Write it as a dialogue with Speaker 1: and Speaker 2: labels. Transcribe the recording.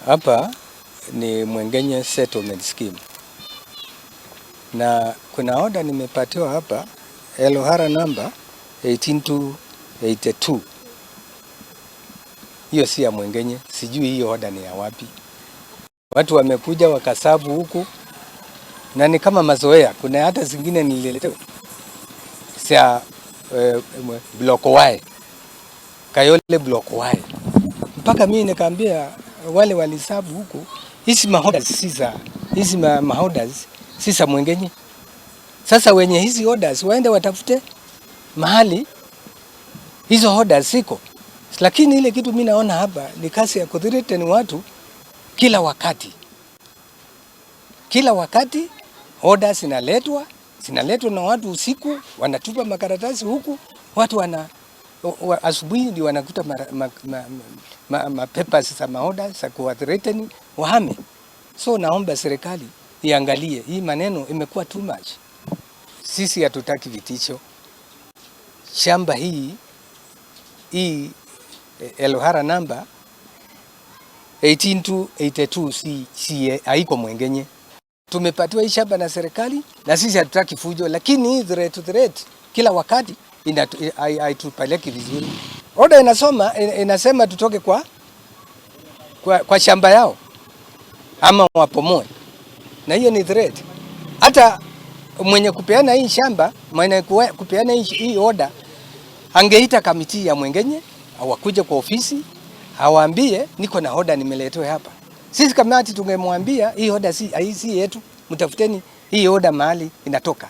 Speaker 1: Hapa ni Mwengenye Settlement Scheme, na kuna order nimepatiwa hapa LOR number 18282. Hiyo si ya Mwengenye, sijui hiyo order ni ya wapi. Watu wamekuja wakaserve huku na ni kama mazoea. Kuna hata zingine nililetewa sia block Y, Kayole block Y, mpaka mimi nikaambia wale waliserve huku, hizi maorders si za hizi maorders si za Mwengenye. Sasa wenye hizi orders waende watafute mahali hizo orders ziko, lakini ile kitu mimi naona hapa ni kazi ya kuthreaten watu kila wakati, kila wakati orders zinaletwa na watu usiku, wanatupa makaratasi huku, watu wana asubuhi ndio wanakuta ma papers za maorders za kuwathreaten wahame. So naomba serikali iangalie hii maneno, imekuwa too much. Sisi hatutaki vitisho. Shamba hii LOR number 18282 si haiko Mwengenye. Tumepatiwa hii shamba na serikali na sisi hatutaki fujo, lakini hii threat kila wakati haitupeleki vizuri. Order inasema tutoke kwa shamba yao ama wapomoe, na hiyo ni threat. Hata mwenye kupeana hii shamba, mwenye kupeana hii order angeita committee ya Mwengenye, awakuja kwa ofisi awaambie niko na order nimeletewa hapa. Sisi kamati tungemwambia hii order si yetu, mtafuteni hii order mahali inatoka.